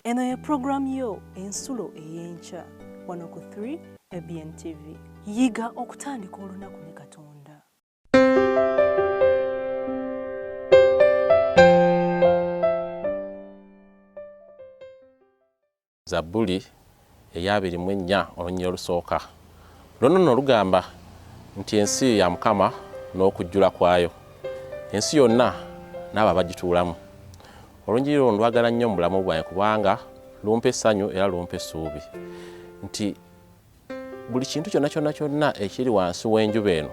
Eno ye pulogulaamu yo Ensulo ey'Enkya wano ku 3 ABN TV. Yiga okutandika olunaku ne Katonda. Zabbuli ey'abiri mu ennya olunyiriri olusooka luno nno lugamba nti ensi ya Mukama n'okujjula kwayo, ensi yonna n'abo abagituulamu. Olunyiriri luno ndwagala nnyo mu bulamu bwange kubanga lumpa essanyu era lumpa essuubi nti buli kintu kyonna kyonna kyonna ekiri wansi w'enjuba eno,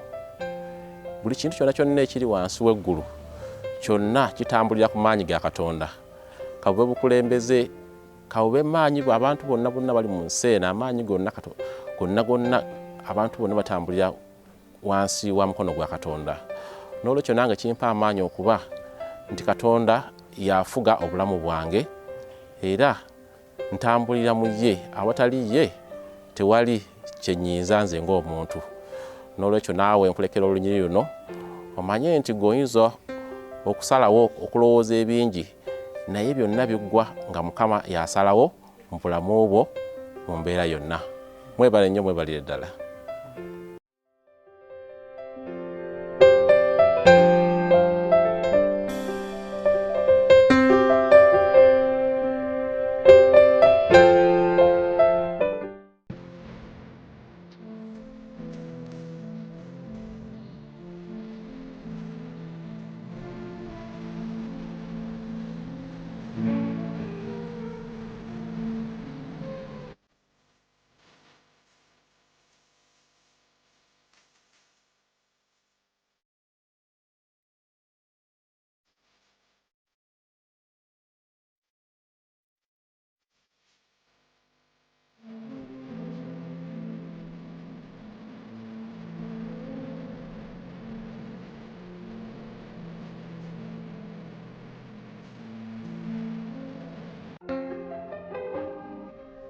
buli kintu kyonna kyonna ekiri wansi w'eggulu kyonna kitambulira ku maanyi ga Katonda. Kabube bukulembeze, kabube maanyi, abantu bonna bonna bali mu nsi eno, amaanyi gonna gonna gonna abantu bonna batambulira wansi wa mukono gwa Katonda. N'olwekyo nange kimpa amaanyi okuba nti Katonda y'afuga obulamu bwange era ntambulira mu ye, awatali ye tewali kye nnyinza nze ng'omuntu. N'olwekyo naawe nkulekera olunyiriri luno omanye nti gwe oyinza okusalawo okulowooza ebingi naye byonna biggwa nga Mukama y'asalawo mu bulamu bwo mu mbeera yonna. Mwebale nnyo, mwebalire ddala.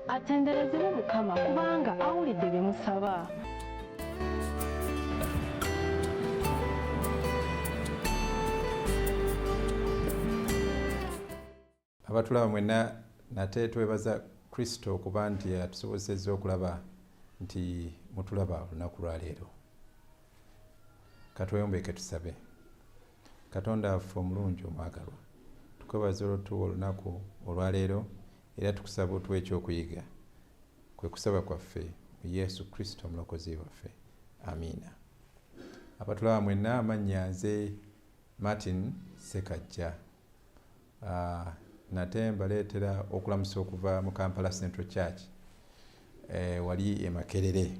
Atenderezebwe Mukama kubanga awulidde bye musaba. Abatulaba mwenna nate twebaza Kristo okuba nti atusobozesezza okulaba nti mutulaba olunaku lwa leero. Katweyombeeke tusabe. Katonda waffe omulungi omwagalwa, tukwebaza olw'otuwa olunaku olwaleero era tukusaba otuwe ekyokuyiga. Kwe kusaba kwaffe mu Yesu Kristo omulokozi waffe. Amiina. Abatulaba mwenna amannya nze Martin Ssekajja. Nate mbaleetera okulamusa okuva mu Kampala Central Church wali e Makerere.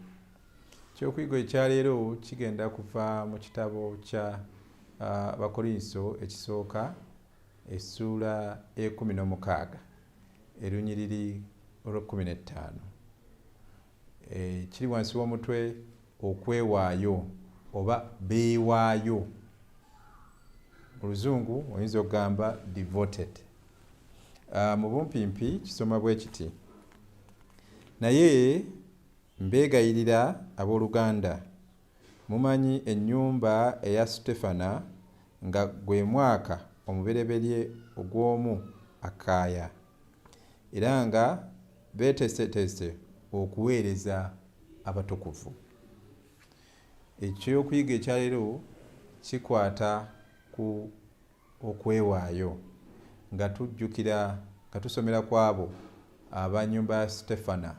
Ekyokuyiga ekyaleero kigenda kuva mu kitabo kya Abakolinso ekisooka essuula 16 erunyiriri olw'ekkumi n'ettaano. Kiri wansi w'omutwe okwewaayo oba beewaayo. Mu Luzungu oyinza okugamba devoted. Mu bumpimpi kisoma bwe kiti: naye mbeegayirira abooluganda, mumanyi ennyumba eya Sutefana nga gwe mwaka omubereberye ogw'omu Akaya, era nga beeteeseteese okuweereza abatukuvu. Ekyokuyiga ekyaleero kikwata ku okwewaayo nga tujjukira nga tusomera ku abo ab'ennyumba ya Sutefana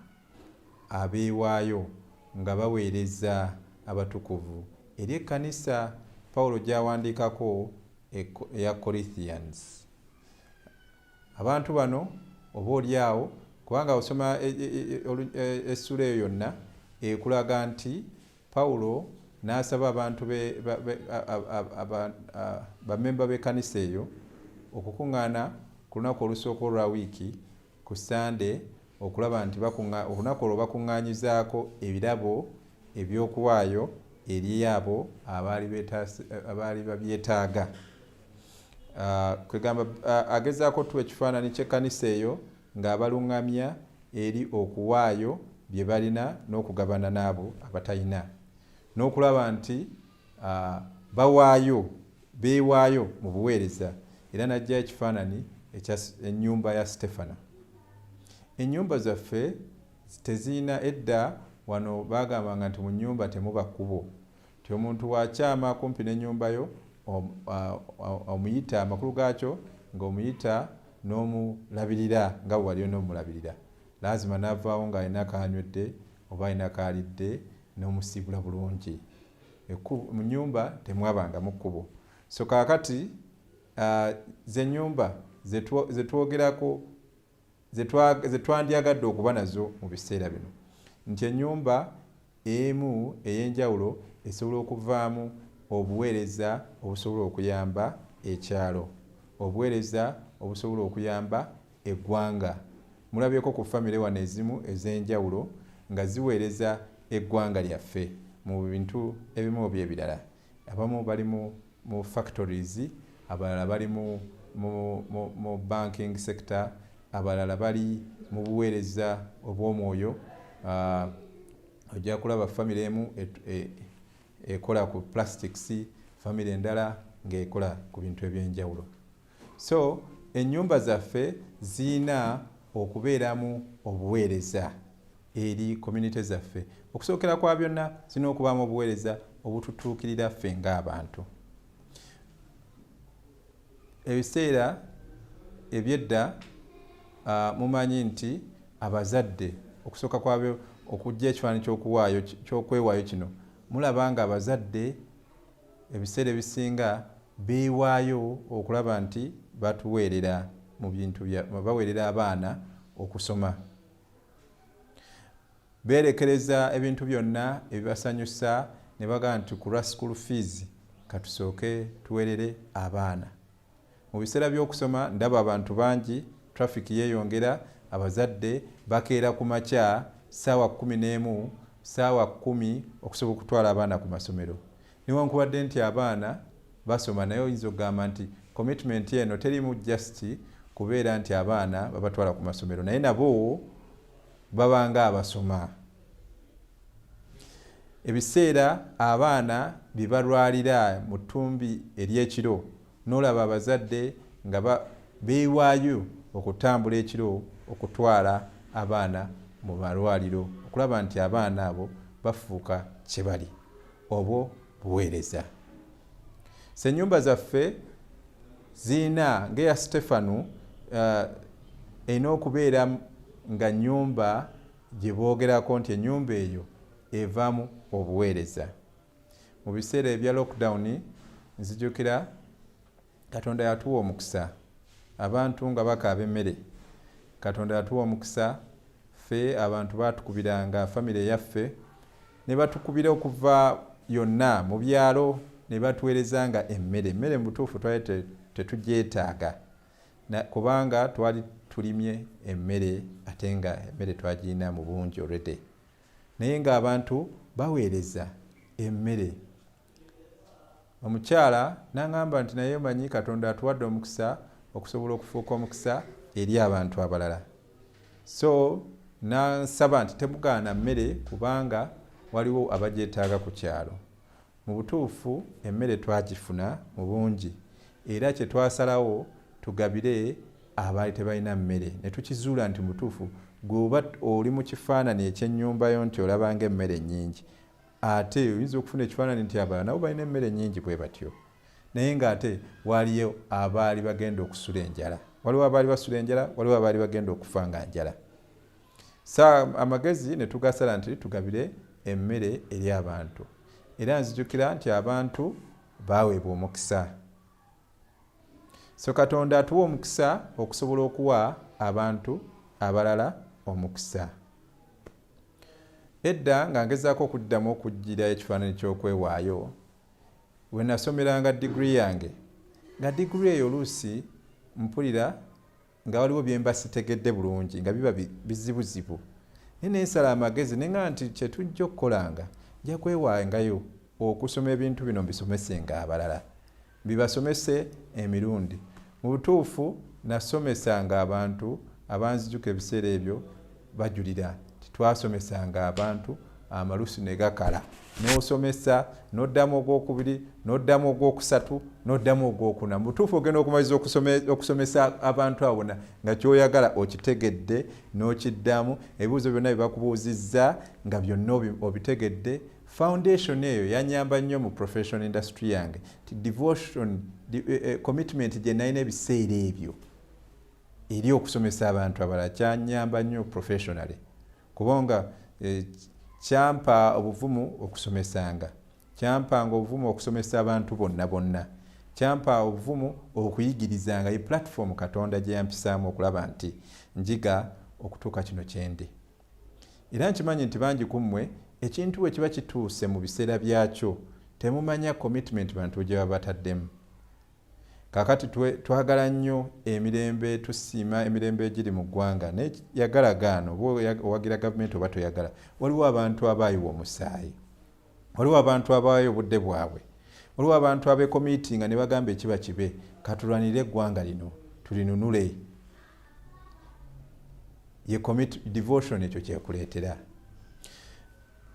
abeewaayo nga baweereza abatukuvu eri ekkanisa Pawulo gy'awandiikako eya Corinthians. Abantu bano oba oli awo kubanga osoma essuula eyo yonna ekulaga nti Pawulo n'asaba abantu bammemba b'ekkanisa eyo okukuŋŋaana ku lunaku olusooka olwa wiiki ku Ssande okulaba nti olunaku olwo bakuŋŋaanyizaako ebirabo ebyokuwaayo eri abo abaali babyetaaga. Kwegamba agezaako otuwa ekifaananyi ky'ekkanisa eyo ng'abaluŋŋamya eri okuwaayo bye balina n'okugabana n'abo abatalina, n'okulaba nti bawaayo, beewaayo mu buweereza, era n'ajjayo ekifaananyi ekya ennyumba ya Sitefana. Ennyumba zaffe tezirina edda wano baagambanga nti mu nnyumba temuba kkubo, nti omuntu wakyama kumpi n'ennyumba yo omuyita, amakulu gaakyo ng'omuyita n'omulabirira nga bwe wali onoomulabirira, laazima n'avaawo ng'alina kanywedde oba alina kaalidde n'omusiibula bulungi. Mu nnyumba temwabangamu kkubo. So kaakati z'ennyumba zetwogerako zetwandyagadde okuba nazo mu biseera bino, nti ennyumba emu ey'enjawulo esobola okuvaamu obuweereza obusobola okuyamba ekyalo, obuweereza obusobola okuyamba eggwanga. Mulabyeko ku famire wano ezimu ez'enjawulo nga ziweereza eggwanga lyaffe mu bintu ebimu oba ebirala. Abamu bali mu factories, abalala bali mu banking sector, abalala bali mu buweereza obw'omwoyo. Ojja kulaba famire emu ekola ku plastics, famire endala ng'ekola ku bintu ebyenjawulo. So ennyumba zaffe zirina okubeeramu obuweereza eri community zaffe. Okusookera kwa byonna zirina okubaamu obuweereza obututuukirira ffe ng'abantu. Ebiseera ebyedda mumanyi nti abazadde okusooka kwabyo okujja ekifaananyi ky'okwewaayo kino, mulaba nga abazadde ebiseera ebisinga beewaayo okulaba nti batuweerera mu bintu bya, baweerera abaana okusoma. Beerekereza ebintu byonna ebibasanyusa ne bagamba nti ku lwa school fees katusooke tuweerere abaana. Mu biseera by'okusoma ndaba abantu bangi, traffic yeeyongera, abazadde bakeera ku makya ssaawa 11, ssaawa 10 okusobola okutwala abaana ku masomero. Newankubadde nti abaana basoma, naye oyinza okugamba nti commitment eno terimu just kubeera nti abaana babatwala ku masomero, naye nabo babanga abasoma. Ebiseera abaana bye balwalira mu ttumbi ery'ekiro, n'olaba abazadde nga beewaayo okutambula ekiro okutwala abaana mu malwaliro okulaba nti abaana abo bafuuka kye bali. Obwo buweereza. Ennyumba zaffe zirina ng'eya Stefano, erina okubeera nga nnyumba gye boogerako nti ennyumba eyo evaamu obuweereza. Mu biseera ebya lockdown nzijukira Katonda yatuwa omukisa, abantu nga bakaaba emmere. Katonda yatuwa omukisa, ffe abantu baatukubiranga famire eyaffe ne batukubira okuva yonna mu byalo ne batuweerezanga emmere. Emmere mu butuufu twali tetugyetaaga, kubanga twali tulimye emmere ate nga emmere twagirina mu bungi already. Naye ng'abantu baweereza emmere. Omukyala n'aŋŋamba nti naye omanyi Katonda atuwadde omukisa okusobola okufuuka omukisa eri abantu abalala. So n'ansaba nti temugaana mmere kubanga waliwo abagyetaaga ku kyalo. Mu butuufu emmere twagifuna mu bungi era kye twasalawo tugabire abaali tebalina mmere, ne tukizuula nti mu butuufu gwe oba oli mu kifaananyi eky'ennyumba yo nti olabanga emmere nnyingi, ate oyinza okufuna ekifaananyi nti abalala nabo balina emmere nnyingi bwe batyo, naye ng'ate waaliyo abaali bagenda okusula enjala. Waliwo abaali basula enjala, waliwo abaali bagenda okufa nga njala. Amagezi ne tugasala nti tugabire emmere eri abantu. Era nzijukira nti abantu baaweebwa omukisa. So Katonda atuwa omukisa okusobola okuwa abantu abalala omukisa. Edda nga ngezaako okuddamu okujjira ekifaananyi ky'okwewaayo, we nasomeranga digiri yange, nga digiri eyo oluusi mpulira nga waliwo bye mba sitegedde bulungi, nga biba bizibuzibu. Naye ne nsala amagezi ne ŋŋamba nti kye tujja okukolanga, nja kwewangayo okusoma ebintu bino mbisomesenga abalala, mbibasomese emirundi. Mu butuufu nasomesanga abantu abanzijuka ebiseera ebyo bajulira nti twasomesanga abantu Amalusu ne gakala, n'osomesa, n'oddamu ogwokubiri, n'oddamu ogwokusatu, n'oddamu ogwokuna. Mu butuufu ogenda okumaliza okusomesa abantu abo bonna nga kyoyagala okitegedde n'okiddamu, ebibuuzo byonna bye bakubuuzizza nga byonna obitegedde. Foundation eyo yanyamba nnyo mu profession industry yange, ti devotion, commitment gye nalina ebiseera ebyo eri okusomesa abantu abalala kyanyamba nnyo professionally, kubanga kyampa obuvumu okusomesanga, kyampanga obuvumu okusomesa abantu bonna bonna, kyampa obuvumu okuyigirizanga. Ye platform Katonda gye yampisaamu okulaba nti njiga okutuuka kino kyendi. Era nkimanyi nti bangi ku mmwe ekintu bwe kiba kituuse mu biseera byakyo temumanya commitment bantu gye baba bataddemu. Kakati twagala nnyo emirembe, tusiima emirembe egiri mu ggwanga, naye yagala gaano oba owagira gavumenti oba toyagala, waliwo abantu abaayiwa omusaayi, waliwo abantu abaayo obudde bwabwe, waliwo abantu abekomitinga ne bagamba ekiba kibe, katulwanire eggwanga lino tulinunule. Ye devotion ekyo kyekuleetera.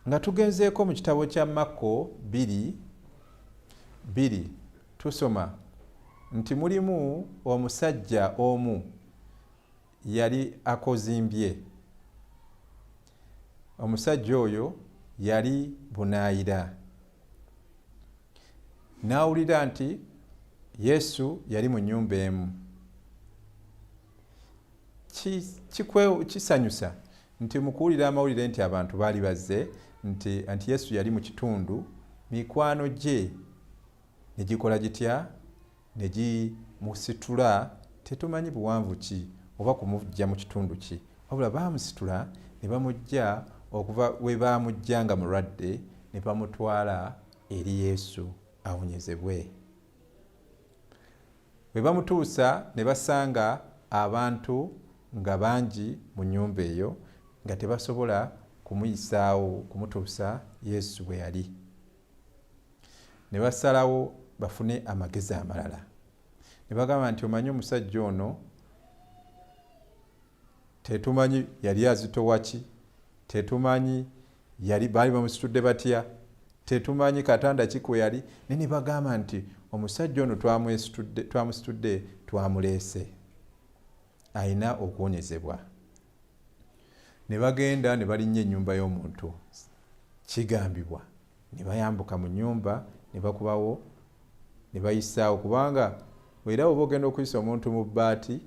Nga tugenzeeko mu kitabo kya Makko 2:2, tusoma nti mulimu omusajja omu yali akozimbye. Omusajja oyo yali bunaayira, n'awulira nti Yesu yali mu nnyumba emu. Kisanyusa nti mu kuwulira amawulire nti abantu baali bazze nti Yesu yali mu kitundu, mikwano gye ne gikola gitya? Ne gimusitula. Tetumanyi buwanvu ki oba kumujja mu kitundu ki, wabula baamusitula ne bamujja okuva we baamujja nga mulwadde ne bamutwala eri Yesu awonyezebwe. Bwe bamutuusa ne basanga abantu nga bangi mu nnyumba eyo, nga tebasobola kumuyisaawo kumutuusa Yesu bwe yali. Ne basalawo bafune amagezi amalala, ne bagamba nti omanyi omusajja ono tetumanyi yali azitowa ki, tetumanyi yali baali bamusitudde batya, tetumanyi katanda ki kwe yali, naye ne bagamba nti omusajja ono twamusitudde twamuleese, ayina okuwonyezebwa. Ne bagenda ne balinnya ennyumba y'omuntu, kigambibwa ne bayambuka mu nnyumba ne bakubawo ne bayisaawo, kubanga era oba ogenda okuyisa omuntu mu bbaati,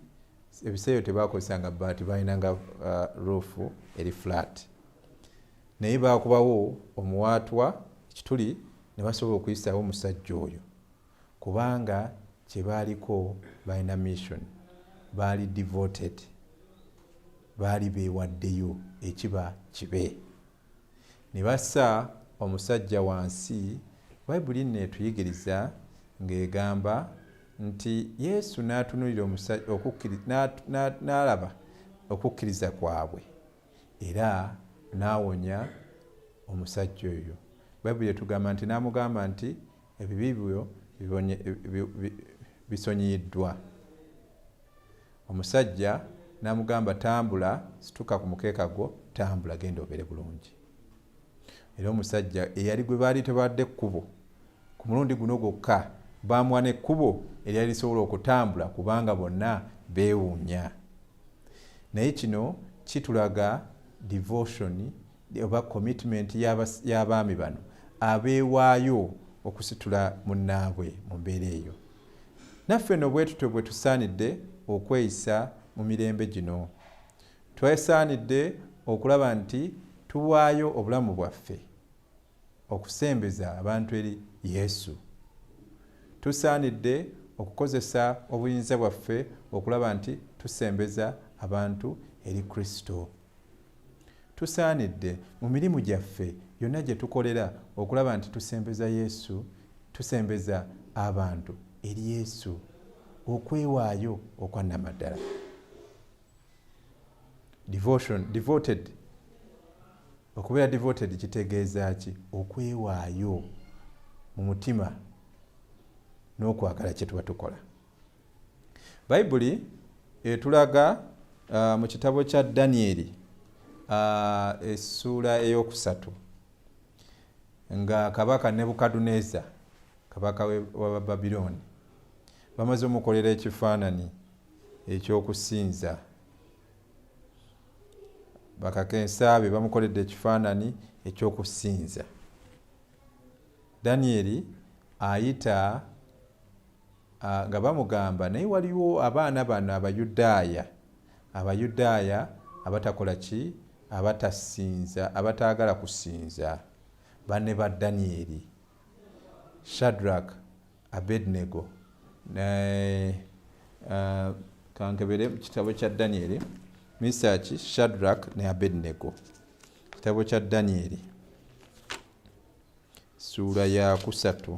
ebiseera tebakozesanga bbaati, balinanga roof eri flat, naye bakubawo omuwaatwa ekituli ne basobola okuyisaawo omusajja oyo, kubanga kye baaliko balina mission, baali devoted, baali beewaddeyo ekiba kibe. Ne bassa omusajja wansi. Bayibuli nno etuyigiriza ng'egamba nti Yesu n'atunuulira n'alaba okukkiriza kwabwe era n'awonya omusajja oyo. Bayibuli etugamba nti n'amugamba nti ebibi byo bisonyiyiddwa. Omusajja n'amugamba tambula, situka ku mukeeka gwo, tambula genda obeere bulungi. Era omusajja eyali gwe baali tebadde kkubo, ku mulundi guno gwokka baamuwa n'ekkubo eryali lisobola okutambula, kubanga bonna beewuunya. Naye kino kitulaga devotion oba commitment y'abaami bano abeewaayo okusitula munnaabwe mu mbeera eyo. Naffe nno bwe tutyo bwe tusaanidde okweyisa mu mirembe gino. Twesaanidde okulaba nti tuwaayo obulamu bwaffe okusembeza abantu eri Yesu. Tusaanidde okukozesa obuyinza bwaffe okulaba nti tusembeza abantu eri Kristo. Tusaanidde mu mirimu gyaffe yonna gye tukolera okulaba nti tusembeza Yesu, tusembeza abantu eri Yesu, okwewaayo okwa nnamaddala. Devotion, devoted. Okubeera devoted kitegeeza ki? Okwewaayo mu mutima n'okwagala kye tuba tukola. Bayibuli etulaga mu kitabo kya Danyeri, essuula 3. Nga kabaka Nebukaduneza, kabaka wa Babilooni, bamaze omukolera ekifaananyi ekyokusinza. Bakakensa be bamukoledde ekifaananyi ekyokusinza. Danyeri ayita nga bamugamba, naye waliwo abaana bano Abayudaaya abatakola ki, abatasinza, abataagala kusinza. Banne ba Danyeri, Shadrak, Abednego ne kankebere mu kitabo kya Danyeri, Misaki, Shadrak ne Abednego. Kitabo kya Danyeri ssuula ya 3,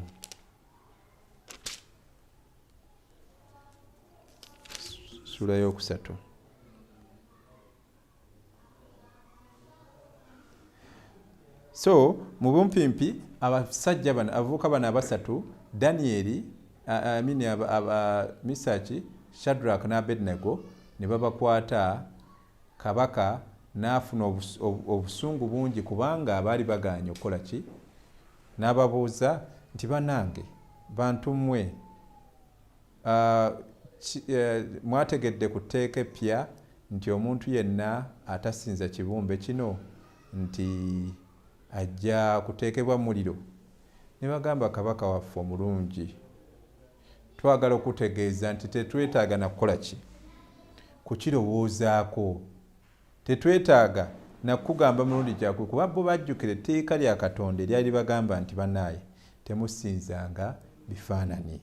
ssuula yokusatu. So mu bumpimpi, abasajja bano, abavubuka bano abasatu, Danyeri, I mean, Misaki, Shadrak ne Abednego, ne babakwata. Kabaka n'afuna obusungu bungi kubanga baali bagaanye okukola ki. N'ababuuza nti, "Bannange bantu mmwe, mwategedde ku tteeka eppya nti omuntu yenna atasinza kibumbe kino nti ajja kuteekebwa muliro?" Ne bagamba, "Kabaka waffe omulungi, twagala okutegeeza nti tetwetaaga nakukola ki, kukirowoozaako. Tetwetaaga nakugamba mulundi gyakwe, kuba bo bajjukira etteeka lya Katonda eryali bagamba nti, bannaaye, temusinzanga bifaananyi,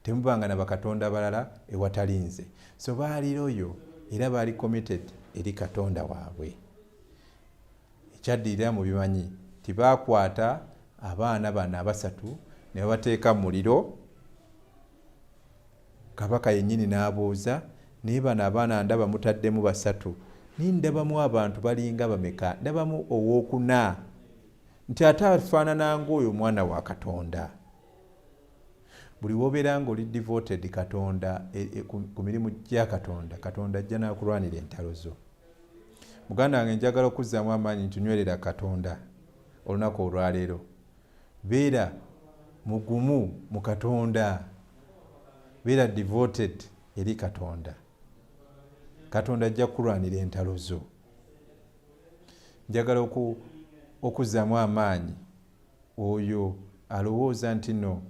temubanga na bakatonda balala ewatali nze." So baali loyal era baali committed eri Katonda waabwe. Ekyaddirira mubimanyi, tibakwata abaana bano abasatu ne babateeka mu muliro. Kabaka yennyini n'abuuza, "Naye bano abaana ndaba mutaddemu basatu, naye ndabamu abantu balinga bameka? Ndabamu owookuna nti ate afaanana ng'oyo omwana wa Katonda." Buli wobeera nga oli devoted Katonda, ku mirimu gya Katonda, Katonda ajja n'akulwanira entalo zo. Muganda wange, njagala okuzzaamu amaanyi nti nywerera Katonda olunaku olwaleero. Beera mugumu mu Katonda, beera devoted eri Katonda. Katonda ajja kukulwanira entalo zo. Njagala okuzzaamu amaanyi oyo alowooza nti no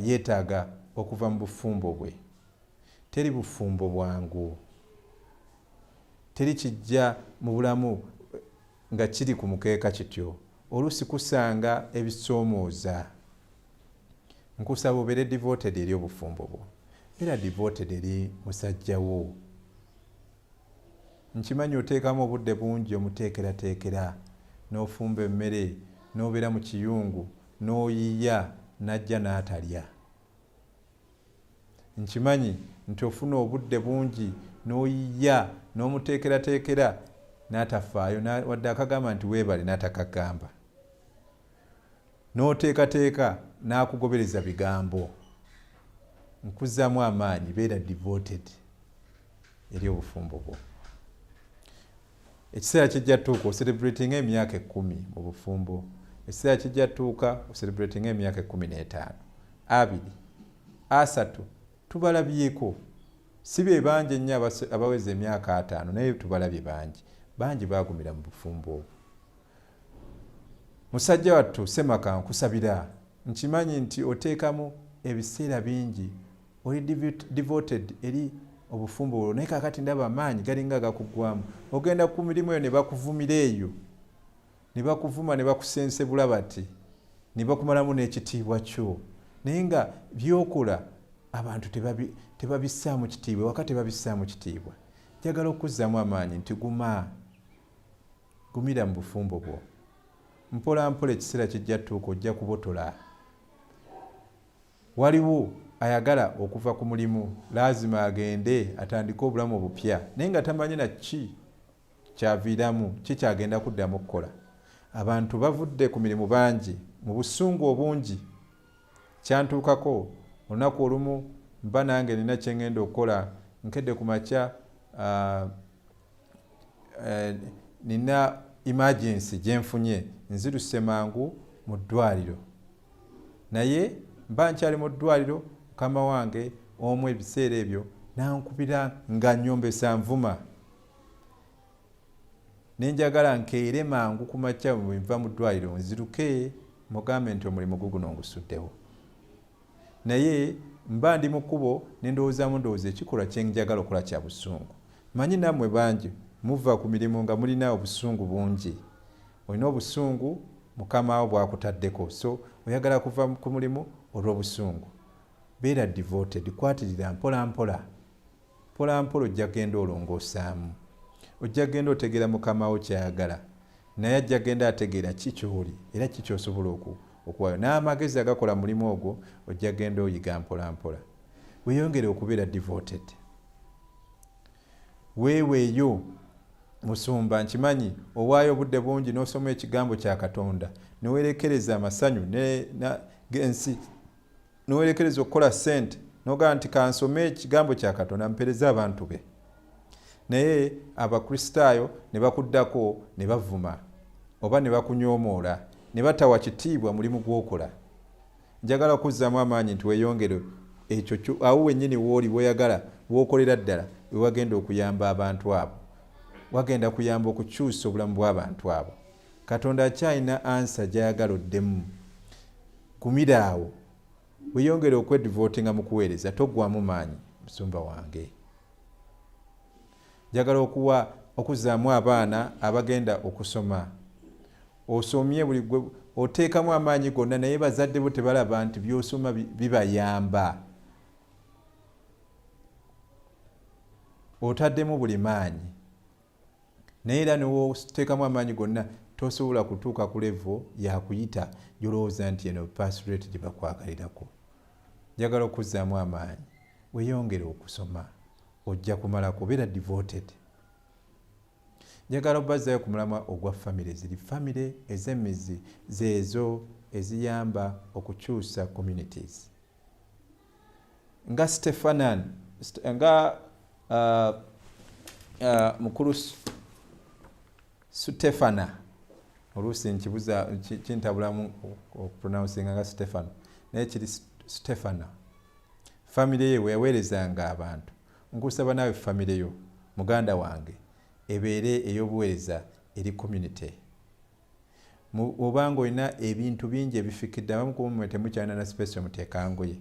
yeetaaga okuva mu bufumbo bwe. Teri bufumbo bwangu, teri kijja mu bulamu nga kiri ku mukeeka kityo. Oluusi kusanga ebisoomooza. Nkusaba obeere devoted eri obufumbo bwo, beera devoted eri musajja wo. Nkimanyi oteekamu obudde bungi, omuteekerateekera, n'ofumba emmere, n'obeera mu kiyungu, n'oyiya, n'ajja n'atalya. Nkimanyi nti ofuna obudde bungi, n'oyiya, n'omuteekerateekera, n'atafaayo wadde akagamba nti weebale n'atakagamba, n'oteekateeka n'akugobereza bigambo. Nkuzaamu amaanyi, beera devoted eri obufumbo bwo. Ekiseera kijja tuuka ocelebratinga emyaka 10 mu bufumbo. Ekiseera kijja tuuka ocelebratinga emyaka 15, 20, 30. Tubalabyeko, si be bangi ennyo abaweza emyaka 50, naye tubalabye bangi. Bangi bagumira mu bufumbo obwo. Musajja wattu semaka, nkusabira. Nkimanyi nti oteekamu ebiseera bingi, oli devoted eri obufumbo bwo, naye kakati ndaba amaanyi galinga gakuggwamu. Ogenda ku mirimu eyo ne bakuvumira eyo, ne bakuvuma, ne bakusensebula bati, ne bakumalamu n'ekitiibwa kyo, naye nga byokola abantu tebabissaamu kitiibwa, waka tebabissaamu kitiibwa. Njagala okuzzaamu amaanyi nti guma, gumira mu bufumbo bwo. Mpola mpola ekiseera kijja tuuka ojja kubotola. Waliwo ayagala okuva ku mulimu, laazima agende atandike obulamu obupya, naye nga tamanyi na ki kyaviiramu, ki kyagenda kuddamu okukola. Abantu bavudde ku mirimu bangi mu busungu obungi. Kyantuukako olunaku olumu, mba nange nina kyengenda okukola, nkedde ku makya, nina emergency gyenfunye, nziruse mangu mu ddwaliro, naye mba nkyali mu ddwaliro, mukama wange omu ebiseera ebyo nankubira nga nyombesa nvuma, nenjagala nkeere mangu ku makya bwe nva mu ddwaliro nziruke mugambe nti omulimu guguno ngusuddewo. Naye mba ndi mu kkubo ne ndowoozaamu ndowooza ekikolwa kye njagala okukola kya busungu. Manyi nammwe bangi muva ku mirimu nga mulina obusungu bungi, olina obusungu mukama wo bwakutaddeko, so oyagala kuva ku mulimu olw'obusungu. Beera devoted, kwatirira mpola mpola, mpola mpola ojja kugenda olongoosaamu, ojja kugenda otegeera mukama wo kyayagala, naye ajja kugenda ategeera ki ky'oli era ki ky'osobola okuwaayo, n'amagezi agakola mulimu ogwo ojja kugenda oyiga mpola mpola. Weeyongere okubeera devoted, weeweeyo musumba. Nkimanyi owaayo obudde bungi n'osoma ekigambo kya Katonda, neweerekereza amasanyu ensi, neweerekereza okukola ssente, n'ogamba nti kansome ekigambo kya Katonda mpereze abantu be. Naye Abakristaayo ne bakuddako ne bavuma oba ne bakunyoomoola ne batawa kitiibwa mulimu gw'okola. Njagala okuzzaamu amaanyi nti weeyongere ekyo awo wennyini w'oli, w'oyagala, w'okolera ddala, we wagenda okuyamba abantu abo, wagenda kuyamba okukyusa obulamu bw'abantu abo. Katonda akyalina ansa gy'ayagala oddemu. Gumira awo, weeyongere okwedivotinga mu kuweereza, toggwamu maanyi musumba wange. Njagala okuwa okuzzaamu abaana abagenda okusoma. Osomye buli gwe oteekamu amaanyi gonna, naye bazadde bo tebalaba nti by'osoma bibayamba. Otaddemu buli maanyi, naye era newoteekamu amaanyi gonna tosobola kutuuka ku level yakuyita gy'olowooza nti eno pass rate gye bakwagalirako. Njagala okuzzaamu amaanyi, weeyongere okusoma, ojja kumalako, beera devoted. Njagala obbazaayo ku mulamwa ogwa famire. Ziri famire ez'emizi zeezo eziyamba okukyusa communities, nga Stefanan, nga mukulu Stefana. Oluusi nkibuza kintabulamu okupronouncinga nga Stefano, naye kiri Stefana. Famire ye weyaweerezanga abantu. Nkusaba naawe famire yo, muganda wange, ebeere ey'obuweereza eri community. Obanga olina ebintu bingi ebifikidde, abamu ku mmwe temukyalina na space omuteeka ngoye,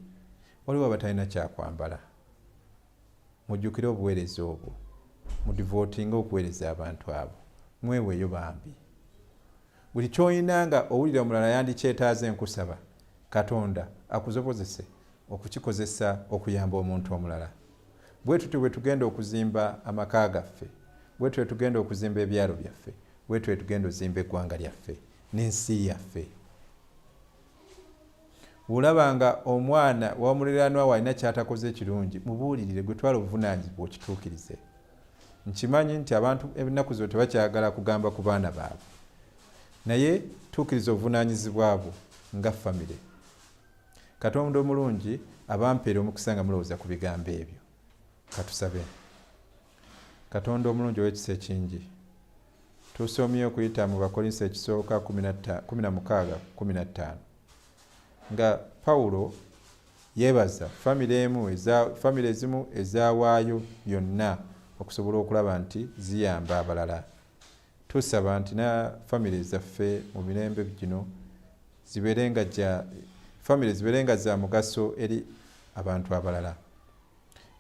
waliwo abatalina kyakwambala. Mujjukire obuweereza obwo, mudivotinge okuweereza abantu abo, mweweeyo bambi. Buli ky'olina nga owulira omulala yandikyetaaze, nkusaba Katonda akusobozese okukikozesa okuyamba omuntu omulala. Bwe tutyo bwe tugenda okuzimba amaka gaffe, bwe tutyo tugenda okuzimba ebyalo byaffe, bwe tutyo tugenda ozimba eggwanga lyaffe n'ensi yaffe. Bw'olaba nga omwana wa muliraanwa wo alina ky'atakoze ekirungi, mubuulirire, gwe twala obuvunaanyizibwa okituukirize. Nkimanyi nti abantu ennaku zino tebakyagala kugamba ku baana baabwe, naye tuukiriza obuvunaanyizibwa bwo nga famire. Katonda omulungi abampeere omukisa nga mulowooza ku bigambo ebyo. Katusabe. Katonda omulungi ow'ekisa ekingi, tusomye okuyita mu Bakolinso ekisooka 16:15 nga Pawulo yeebaza famire emu, famire ezimu ezaawaayo byonna okusobola okulaba nti ziyamba abalala. Tusaba nti na famire zaffe mu mirembe gino zibeere nga gya famire zibeere nga za mugaso eri abantu abalala,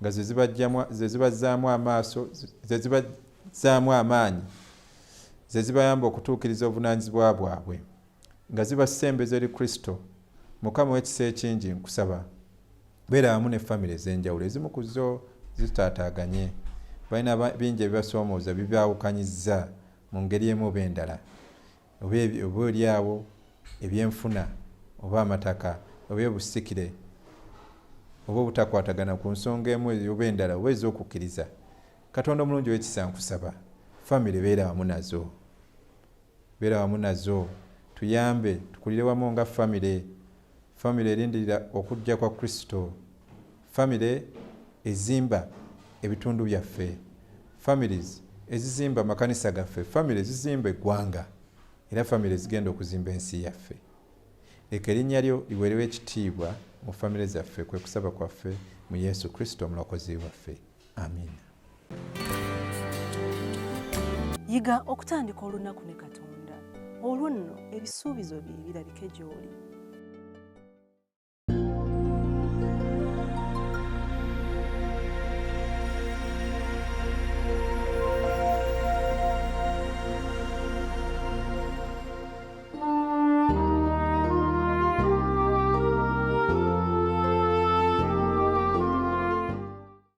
nga ze zibazzaamu amaaso, ze zibazzaamu amaanyi, ze zibayamba okutuukiriza obuvunaanyizibwa bwabwe, nga zibasembeza eri Kristo. Mukama ow'ekisa ekingi, nkusaba beera wamu ne famire ez'enjawulo. Ezimu ku zo zitaataaganye, balina bingi ebibasoomooza, bibaawukanyizza mu ngeri emu oba endala, oba oli awo ebyenfuna oba amataka oba obusikire oba obutakwatagana ku nsonga emu oba endala oba ez'okukkiriza. Katonda omulungi ow'ekisa, nkusaba famire beera wamu nazo, beera wamu nazo, tuyambe tukulire wamu nga famire, famire erindirira okujja kwa Kristo, famire ezimba ebitundu byaffe, families ezizimba amakanisa gaffe, famire ezizimba eggwanga, era famire ezigenda okuzimba ensi yaffe. Leka erinnya lyo liweerewo ekitiibwa mu famire zaffe, kwe kusaba kwaffe mu Yesu Kristo omulokozi waffe. Amiina. Yiga okutandika olunaku ne Katonda, olwo nno ebisuubizo bye birabike gy'oli.